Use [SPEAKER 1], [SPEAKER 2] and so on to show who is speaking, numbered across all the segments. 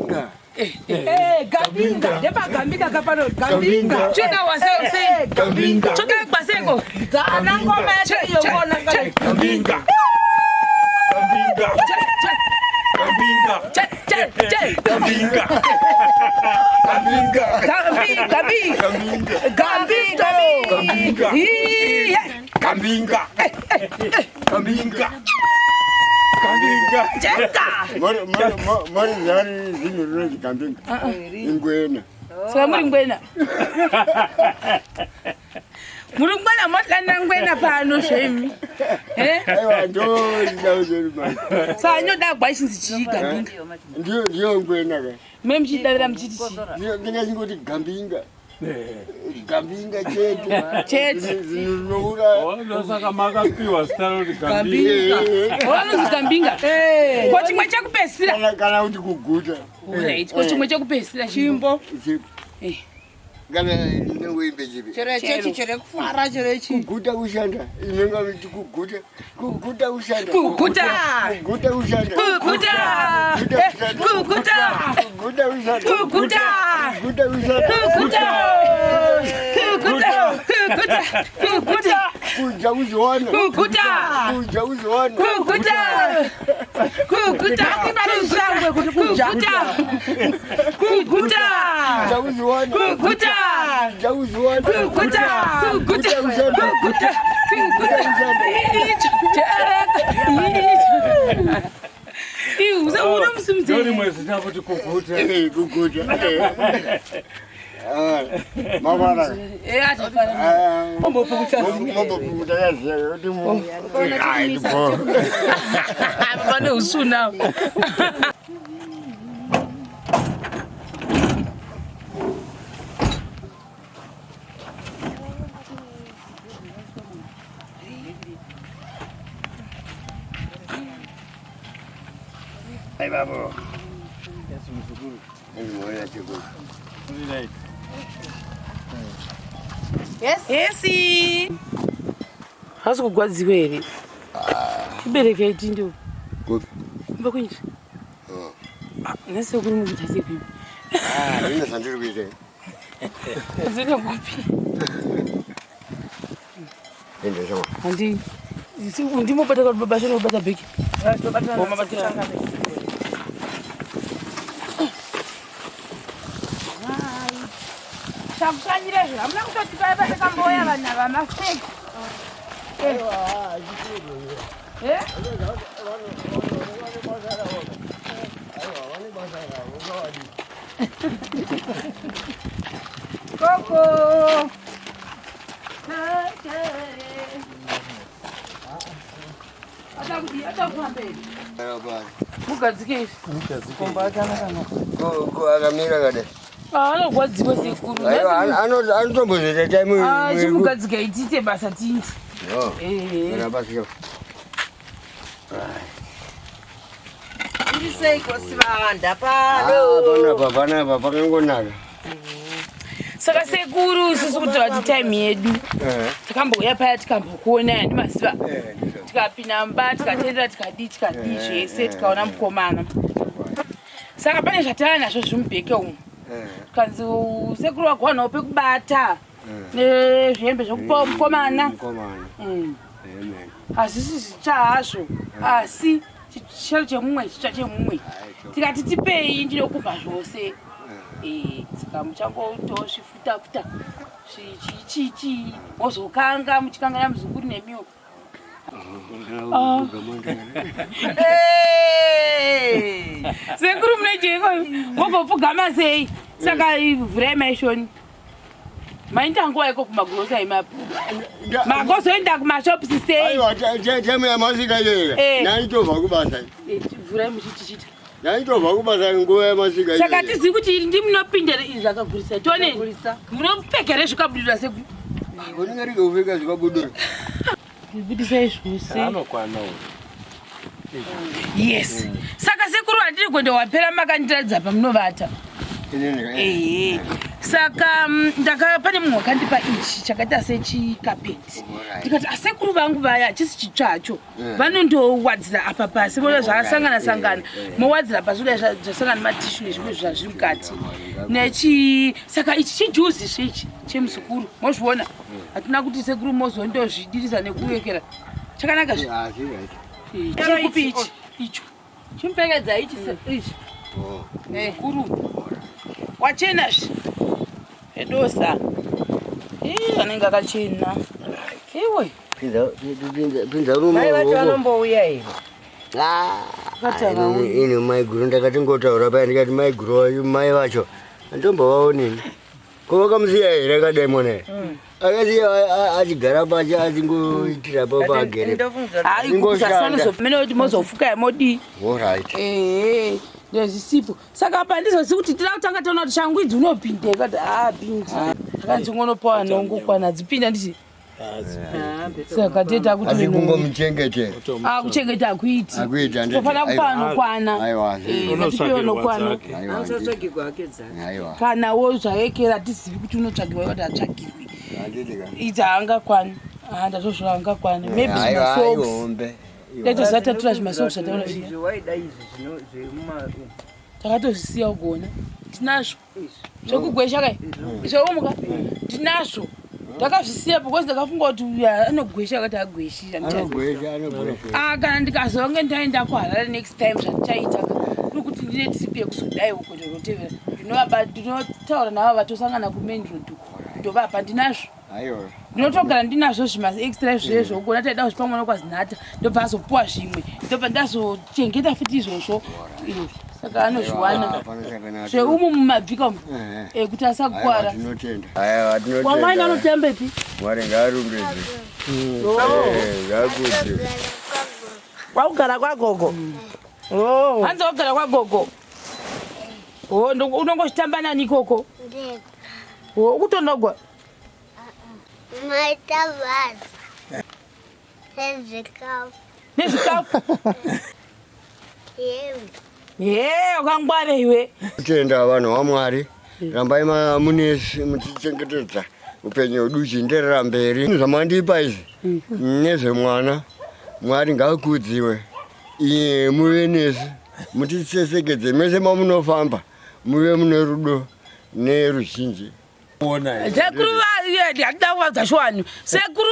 [SPEAKER 1] Gambinga.
[SPEAKER 2] Eh, eh, Gambinga. Ndepagambinga kapano Gambinga.
[SPEAKER 3] Cheka wasei sei.
[SPEAKER 1] Gambinga.
[SPEAKER 3] Cheka kwaseko.
[SPEAKER 2] Dzana ngoma yacho iyo ngona kana.
[SPEAKER 1] Gambinga. Gambinga. Gambinga.
[SPEAKER 3] Che che che.
[SPEAKER 1] Gambinga. Gambinga.
[SPEAKER 3] Gambi gambi.
[SPEAKER 1] Gambinga.
[SPEAKER 3] Gambi gambi.
[SPEAKER 1] Gambinga.
[SPEAKER 3] Iye.
[SPEAKER 1] Gambinga. Gambinga. Gambinga.
[SPEAKER 3] Cheka.
[SPEAKER 1] Mori mori mori zari zvinhu rinonzi gambinga. Ingwena.
[SPEAKER 3] Saka muri ngwena. Muri ngwena motlana ngwena pano zvemi. Eh?
[SPEAKER 1] Aiwa ndo ndau zvedu manje.
[SPEAKER 3] Saka nyoda gwa chinzi chii gambinga.
[SPEAKER 1] Ndiyo ndiyo ngwena ka.
[SPEAKER 3] Mwe muchidavira muchiti chii?
[SPEAKER 1] Ndiyo ndingachingoti gambinga. Gambinga chete.
[SPEAKER 3] Chete.
[SPEAKER 1] Zvinhu zvinoura.
[SPEAKER 4] Ndosaka makapiwa zita roti Gambinga.
[SPEAKER 3] Wanonzi gambinga. Ko chimwe chekupedzisira.
[SPEAKER 1] Kana kana kuti kuguta.
[SPEAKER 3] Alright, ko chimwe chekupedzisira chimbo.
[SPEAKER 1] Chipi.
[SPEAKER 3] Eh.
[SPEAKER 1] Kana ndingoimbe chipi.
[SPEAKER 2] Chere chechi chere kufara chere chi.
[SPEAKER 1] Kuguta kushanda. Inonga kuti kuguta. Kuguta kushanda.
[SPEAKER 3] Kuguta.
[SPEAKER 1] Kuguta kushanda.
[SPEAKER 3] Kuguta. Kuguta.
[SPEAKER 1] Kuguta kushanda.
[SPEAKER 3] Kuguta.
[SPEAKER 1] Kuguta kushanda.
[SPEAKER 3] Kuguta. Kuguta. Kuguta. Kuguta.
[SPEAKER 1] Kudya kuzowana.
[SPEAKER 3] Kuguta.
[SPEAKER 1] Kudya kuzowana.
[SPEAKER 3] Kuguta. Kuguta.
[SPEAKER 2] Shangwe kuti kudya.
[SPEAKER 3] Kuguta. Kuguta.
[SPEAKER 1] Kudya kuzowana.
[SPEAKER 3] Kuguta.
[SPEAKER 1] Kudya kuzowana.
[SPEAKER 3] Kuguta. Kuguta. Kuguta. Kuguta. Icho. Cheka. Icho. Iwe usaona musimudzi.
[SPEAKER 4] Ndorimwe zita kuti kuguta.
[SPEAKER 1] Eh, kuguta. Eh. Ah, mavara.
[SPEAKER 3] Eh, atafara.
[SPEAKER 1] Ah,
[SPEAKER 3] Ombopukuta.
[SPEAKER 1] mombopukuta yaziya kuti mu- Ai, ndipo.
[SPEAKER 3] Pane usuna.
[SPEAKER 1] Ai, babo. Ai, moya chikuru.
[SPEAKER 3] Yesi. Hasi kugwadziwa here? Chiberekei tindo.
[SPEAKER 1] Kupi?
[SPEAKER 3] Kumba kwinji. Nhasi kuri mukuita sei kuimi?
[SPEAKER 1] Ah, ine zvandiri kuita.
[SPEAKER 3] Dzine kupi?
[SPEAKER 1] Ende shoma.
[SPEAKER 3] Handi. Ndimobata kuti baba shona kubata bheki.
[SPEAKER 2] Takushanyira zve. Hamuna kutoti paya patakambouya vanhu ava mafeki. Eh? Koko.
[SPEAKER 3] Mugadzike izvi.
[SPEAKER 1] Ko akamira kadai.
[SPEAKER 3] Anogwadziwa sekuru.
[SPEAKER 1] Aiwa, anotombozoita time.
[SPEAKER 3] Ah, chimugadzike tiite basa tiiti. Eh.
[SPEAKER 1] Kana pasi.
[SPEAKER 2] Iri sei kosivanda
[SPEAKER 1] Ah,
[SPEAKER 2] pano.
[SPEAKER 1] panapa panapa pakangonaka.
[SPEAKER 3] Saka sekuru isusu kuti vati time yedu.
[SPEAKER 1] Eh.
[SPEAKER 3] Takambouya paya tikambokuona handimaziva.
[SPEAKER 1] Eh, ndizvo.
[SPEAKER 3] Tikapinda mumba tikatendera tikadii tikadii
[SPEAKER 1] Eh,
[SPEAKER 3] zvese
[SPEAKER 1] eh,
[SPEAKER 3] tikaona mukomana. Saka pane zvatava nazvo zvimubheke umu.
[SPEAKER 1] Eh.
[SPEAKER 3] Kanzi sekuru wagwanawo pekubata nezvihembe zvekupa mukomana.
[SPEAKER 1] Mukomana. Amen.
[SPEAKER 3] Hazvisi zvitsva hazvo asi chisharo chemumwe chitsva chemumwe. Tikati tipei ndinokupa zvose. Eh, saka muchangotozvifutafuta zvichichichi mozokanga muchikangana muzukuru nemiwo.
[SPEAKER 2] Hey!
[SPEAKER 3] Sekuru munejeko mogopfugama sei saka vhurai maishoni. Maita nguva iko kumagrosa imapo. Magozoenda kumashops sei?
[SPEAKER 1] Aiwa, time yamasika iyoyo.
[SPEAKER 3] Eh.
[SPEAKER 1] Ndaitobva kubasa.
[SPEAKER 3] Eh, Vhurai muchichichita.
[SPEAKER 1] Ndaitobva kubasa nguva yamasika iyoyo.
[SPEAKER 3] Saka tizivi kuti iri ndimunopinda iri zvakagurisa. Tionei. Munopfekere zvikabudira sekuru.
[SPEAKER 1] Unenge rige kupfeka zvikabudura.
[SPEAKER 3] Budisai zvose.
[SPEAKER 4] Anokwana uyu.
[SPEAKER 3] Yes. Saka sekuru handiri kuenda wapera makandiratidza pamunovata. Ehe, saka ndaka pane munhu wakandipa ichi chakaita sechikapeti, ndikati asekuru vangu vaya hachisi chitsvacho, vanondowadzira apa pasi voda zvakasangana sangana, mowadzira pasi voda zvasangana nematishu nezvimwe zvazviri mukati nechi. Saka ichi chijuzi zvichi chemuzukuru, mozviona, hatina kuti sekuru mozondozvidirisa nekuwekera chakanaka zve. Chekupi ichi? Icho chimupfekedza ichi ichi muzukuru wachena zve edosa. Ii, anenge akachena iwe.
[SPEAKER 5] Pinza.
[SPEAKER 2] Mai vacho vanombouya here?
[SPEAKER 5] Ini maiguru ndakatingotaura paya, ndikati maiguru wacho, mai vacho andombovaonini ko vakamusiya here akadai mwana here akasiya achigara pachi achingoitira papo agere.
[SPEAKER 2] Ndofunga.
[SPEAKER 3] Hayi.
[SPEAKER 5] Ingoshanda.
[SPEAKER 3] Mene kuti mozofuka modii?
[SPEAKER 5] Alright.
[SPEAKER 3] Ehe, ndezvisipo. Saka apa ndizozi kuti tida kutanga taona kuti shangu idzi unopinda, ikati haapindi, akanzi ngonopawa nhongo kwana dzipinda ndichi. Saka toita kuti
[SPEAKER 5] Asi kungomuchengetera.
[SPEAKER 3] Kuchengeta hakuiti.
[SPEAKER 5] Hakuiti, handiti.
[SPEAKER 3] Tofanira kupa anokwana.
[SPEAKER 5] Aiwa.
[SPEAKER 3] Eh, ngatipe anokwana.
[SPEAKER 5] Aiwa.
[SPEAKER 2] Anotsvagirwa hake dzake.
[SPEAKER 5] Aiwa.
[SPEAKER 3] Kanawo zvayekera tizivi kuti unotsvagirwa kuti atsvagirwi.
[SPEAKER 5] Handiti ka.
[SPEAKER 3] Idzi haangakwani. Ndatozvora haangakwani, maybe
[SPEAKER 5] Aiwa.
[SPEAKER 3] zvimasocks.
[SPEAKER 5] Ihombe.
[SPEAKER 3] Taitoziva tatora zvimasocks zvataona zviya.
[SPEAKER 2] Izvi waida izvi zvemuma
[SPEAKER 3] Takatozvisiya ugona tinazvo.
[SPEAKER 2] Izvi.
[SPEAKER 3] Zvekugwesha kai, zveumuka ndinazvo, ndakazvisiya because ndakafunga kuti uyu anogwesha, akati agweshi.
[SPEAKER 5] Anogwesha, anogwesha.
[SPEAKER 3] Ah, kana ndikazonge ndaenda kuHarare next time, zvandichaita kuri kuti ndine trip yekuzodai uko ndinotevera, ndinovapa, ndinotaura navo vatosangana kumain road uko, ndovapa, ndinazvo.
[SPEAKER 5] Aiwa.
[SPEAKER 3] Ndinotogara ndinazvo zvimaextra zvezvo ugona taida kuzvipa mwana kwazinhata, ndobva azopuwa zvimwe, ndobva ndazochengeta futi izvozvo. Saka anozviwana.
[SPEAKER 5] Hapana chakanaka.
[SPEAKER 3] Zveumu mumabvika umu. Kuti
[SPEAKER 5] Aiwa,
[SPEAKER 3] asakuwara.
[SPEAKER 5] tinotenda. Aiwa, tinotenda.
[SPEAKER 3] Wamwaina anotambepi?
[SPEAKER 5] Mwari ngaarumbidze. Ngakudzwe.
[SPEAKER 2] Wakugara kwagogo. Oh.
[SPEAKER 3] Hanzi wagara kwagogo. O, unongochitamba nani ikoko?
[SPEAKER 6] Ndega.
[SPEAKER 3] O, ukutonogwa?
[SPEAKER 6] Maita basa. Nezvikafu.
[SPEAKER 3] Nezvikafu.
[SPEAKER 6] Yembe.
[SPEAKER 3] Ye, wakangwara iwe.
[SPEAKER 5] Kutenda vanhu vaMwari, rambai munesi muchichengetedza upenyu hwedu huchienderera mberi. Zvamandipa izvi nezvemwana, Mwari ngaakudziwe. Iye muve nesu, mutisesekedze mese mamunofamba, muve mune rudo neruzhinji.
[SPEAKER 3] Sekuru hatida kuvadza shwani. Sekuru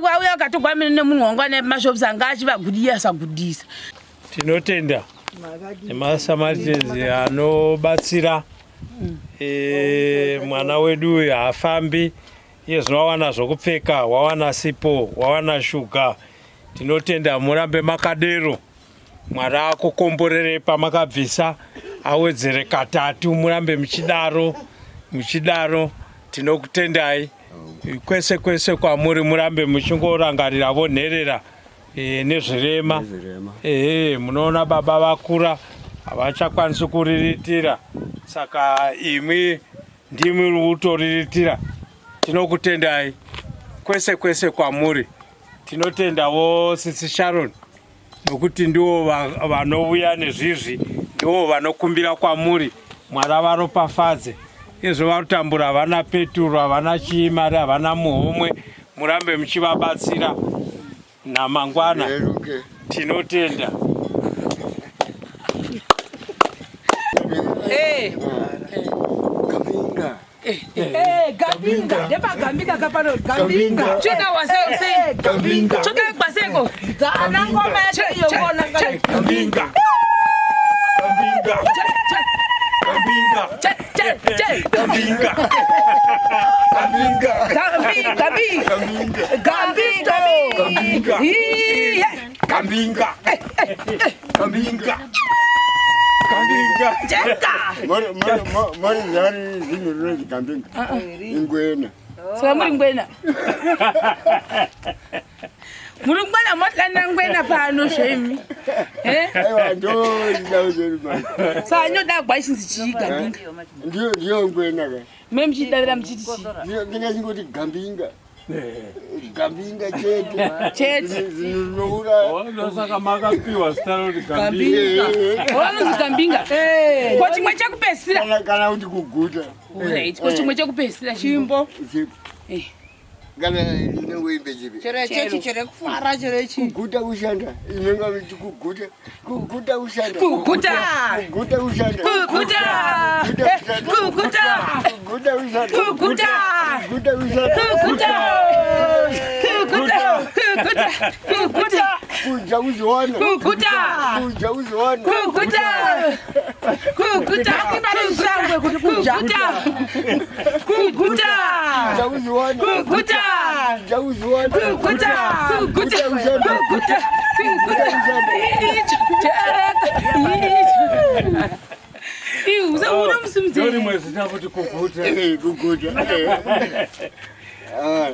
[SPEAKER 3] vauya vakatogwa mene nemunhu wangu ane mashops anga achivagudisa sagudisa.
[SPEAKER 4] Tinotenda nemaSamaritans anobatsira. Mwana wedu uyu haafambi iye zvino wawana zvokupfeka, wawana sipo, wawana shuga. Tinotenda, murambe makadero. Mwari akukomborere pamakabvisa, awedzere katatu. Murambe muchidaro, muchidaro. Tinokutendai kwese kwese kwamuri, murambe muchingorangariravo nherera nezvirema.
[SPEAKER 5] Nezvirema.
[SPEAKER 4] Ehe, munoona baba vakura, havachakwanisi kuriritira, saka imwi ndimi muri kutoriritira. Tinokutendai kwese kwese kwamuri. Tinotendawo sisi Sharon nokuti ndiwo vanouya nezvizvi, ndiwo vanokumbira kwamuri. Mwari avaropafadze. Izvo varutambura, havana peturo, havana chii, mari havana muhomwe. Murambe muchivabatsira namangwana.
[SPEAKER 5] Reruke.
[SPEAKER 4] Tinotenda.
[SPEAKER 5] Gambinga.
[SPEAKER 2] Gambinga ndepagambinga kapano gambinga.
[SPEAKER 3] Cheka wasei.
[SPEAKER 1] Gambinga.
[SPEAKER 3] Cheka kwaseko.
[SPEAKER 2] Ana ngoma yacho iyo ngona.
[SPEAKER 1] Gambinga. Gambinga. Gambinga.
[SPEAKER 3] Che che che.
[SPEAKER 1] Gambinga. Gambinga.
[SPEAKER 3] Gambi gambi.
[SPEAKER 1] Gambinga.
[SPEAKER 3] Gambi gambi.
[SPEAKER 1] Gambinga.
[SPEAKER 3] Iye.
[SPEAKER 1] Gambinga. Gambinga. Gambinga.
[SPEAKER 3] Cheka.
[SPEAKER 1] Mari zari zvinhu rinonzi gambinga. Ingwena.
[SPEAKER 3] Saka muri ngwena. Muri ngwena, motlana ngwena pano zvemi. Eh?
[SPEAKER 1] Aiwa, ndo ndau zvedu manje.
[SPEAKER 3] Saka inoda gwachinzi chii gambinga?
[SPEAKER 1] Ndiyo ngwena ka.
[SPEAKER 3] Me muchidavira muchiti chii?
[SPEAKER 1] Ndiyo ndingachingoti gambinga. Gambinga chete.
[SPEAKER 3] Chete.
[SPEAKER 1] Zvinhu zvinouraya.
[SPEAKER 4] Ndosaka makapiwa zita roti Gambinga.
[SPEAKER 3] Vanonzi Gambinga. Ko chimwe chekupedzisira?
[SPEAKER 1] Kana kuti kuguta.
[SPEAKER 3] Alright, ko chimwe chekupedzisira chimbo?
[SPEAKER 1] Chipi? Kana ndinongoimbe chipi?
[SPEAKER 2] Chero chechi chero kufara chero chi.
[SPEAKER 1] Kuguta kushanda. Inonga kuti kuguta. Kuguta kushanda.
[SPEAKER 3] Kuguta.
[SPEAKER 1] Kuguta kushanda.
[SPEAKER 3] Kuguta. Kuguta.
[SPEAKER 1] Kuguta kushanda.
[SPEAKER 3] Kuguta.
[SPEAKER 1] Kuguta kushanda.
[SPEAKER 3] Kuguta. Kuguta. Kuguta. Kuguta.
[SPEAKER 1] Kudya kuzowana.
[SPEAKER 3] Kuguta.
[SPEAKER 1] Kudya kuzowana.
[SPEAKER 3] Kuguta. Kuguta.
[SPEAKER 2] Shangwe kuti kudya.
[SPEAKER 3] Kuguta. Kuguta.
[SPEAKER 1] Kudya kuzowana.
[SPEAKER 3] Kuguta.
[SPEAKER 1] Kudya kuzowana.
[SPEAKER 3] Kuguta. Kuguta. Kuguta. Kuguta. Icho. Icho. Iwe usaona musimudze.
[SPEAKER 4] Ndorimwe zita kuti kuguta.
[SPEAKER 1] Eh, kuguta. Eh. Ah,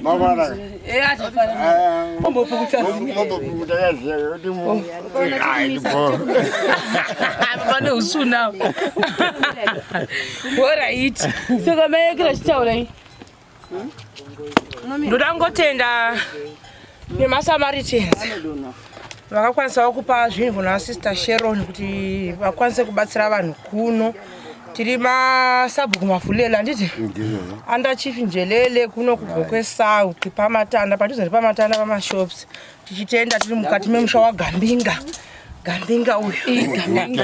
[SPEAKER 1] mavara.
[SPEAKER 3] Eh, atafara.
[SPEAKER 1] Ah,
[SPEAKER 2] Ombopukuta.
[SPEAKER 1] mombopukuta yaziya kuti Ai, ndibho.
[SPEAKER 3] Pane usuna. Alright. Saka mayekera chitaurai.
[SPEAKER 2] Ndoda ngotenda nemaSamaritans vakakwanisawo kupa zvinhu kuna Sister Sharon kuti vakwanise kubatsira vanhu kuno. Tiri masabhuku Mafulela, handiti? Under Chief Njelele kuno kuGokwe South, paMatanda, padhuze nepaMatanda, pamashops. Tichitenda tiri mukati memusha waGambinga. Gambinga uyu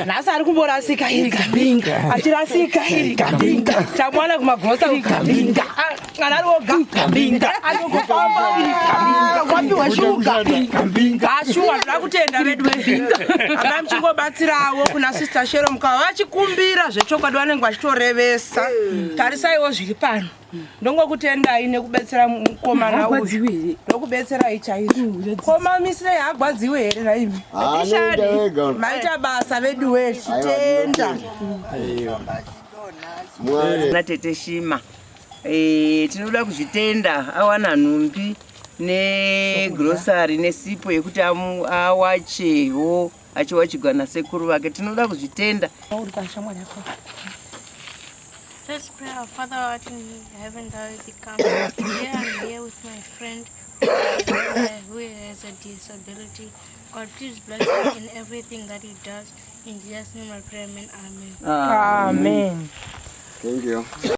[SPEAKER 2] nhasi ari kumborasika, iri Gambinga achirasika, iri Gambinga tamwana kumagrosa, Gambinga kana ari woga, Gambinga anongofamba, iri Gambinga wapiwa shuga ashuwa. Toda kutenda vedu, amai, muchingobatsirawo kuna Sister Shero. Mukava vachikumbira zvechokwadi, vanenge vachitorevesa. Tarisaiwo zviri pano. Ndongokutendai nekubetsera mukomana uyu, ndokubetserai chaizvo. Komamisirei, hagwadziwe here naimi?
[SPEAKER 1] Anoenda wega.
[SPEAKER 2] Maita basa vedu wee, chitenda.
[SPEAKER 1] Mwari.
[SPEAKER 7] Natete Shima, tinoda kuzvitenda, awana nhumbi negrosari nesipo yekuti awachewo achiwachigwa nasekuru vake. Tinoda kuzvitenda.
[SPEAKER 6] Let's pray. Our Father who art in heaven, hallowed be come. Today I'm here with my friend who has a disability. God, please bless him in everything that he does. In Jesus' name I pray, amen. Amen.
[SPEAKER 2] Amen.
[SPEAKER 1] Thank you.